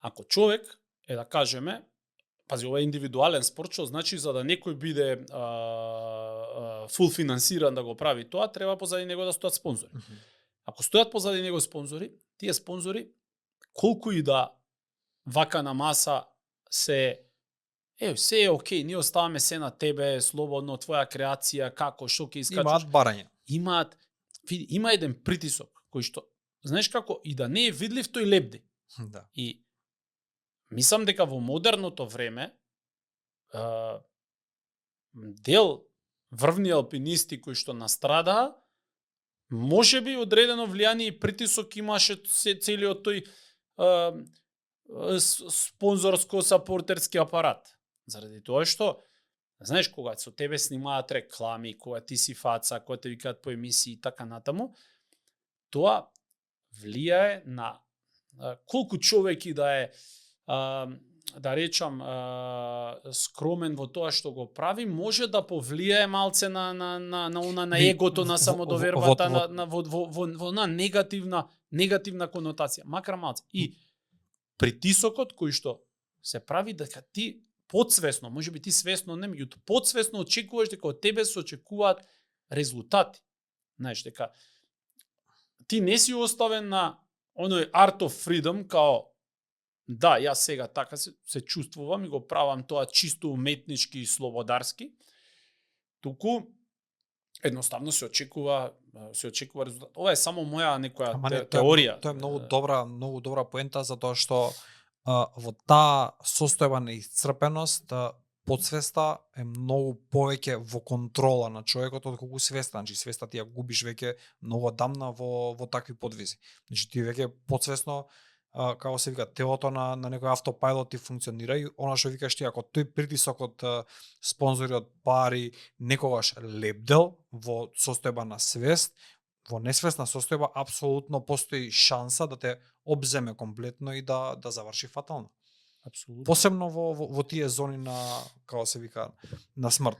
Ако човек е да кажеме, пази, ова е индивидуален спорт, што значи за да некој биде фул финансиран да го прави тоа, треба позади него да стојат спонзори. Ако стојат позади него спонзори, тие спонзори колку и да вака на маса се се е окей, ние оставаме се на тебе, слободно, твоја креација, како, што ќе искачиш. Имаат барања. Има еден притисок кој што, знаеш како, и да не е видлив, тој лепди. Да. И мислам дека во модерното време дел врвни алпинисти кои што настрадаа, можеби одредено влијание и притисок имаше целиот тој спонзорско-сапортерски апарат. Заради тоа што, знаеш, кога со тебе снимаат реклами, кога ти си фаца, кога те викаат по емисии и така натаму, тоа влијае на колку човек и да е, да речам, скромен во тоа што го прави, може да повлијае малце на егото, на самодовербата, на негативна конотација, макар малце. И притисокот кој што се прави дека ти подсвесно, можеби ти свесно не, меѓутоа подсвесно очекуваш дека од тебе се очекуваат резултати. Знаеш, дека ти не си оставен на оној art of freedom, као да, јас сега така се чувствувам и го правам тоа чисто уметнички и слободарски, туку едноставно се очекува резултат. Ова е само моја некоја теорија. Тоа е многу добра поента, затоа што во таа состојба на исцрпеност, подсвеста е многу повеќе во контрола на човекот отколку свеста. Значи свеста ти ја губиш веќе многу одамна во такви подвизи. Значи ти веќе подсвесно, како се вика, телото на некој автопајлот ти функционира и она што викаш ти, ако тој притисок од спонзори, од пари некогаш лепдел во состојба на свест, во несвесна состојба апсолутно постои шанса да те обземе комплетно и да заврши фатално. Апсолутно. Посебно во тие зони на, како се вика, на смрт.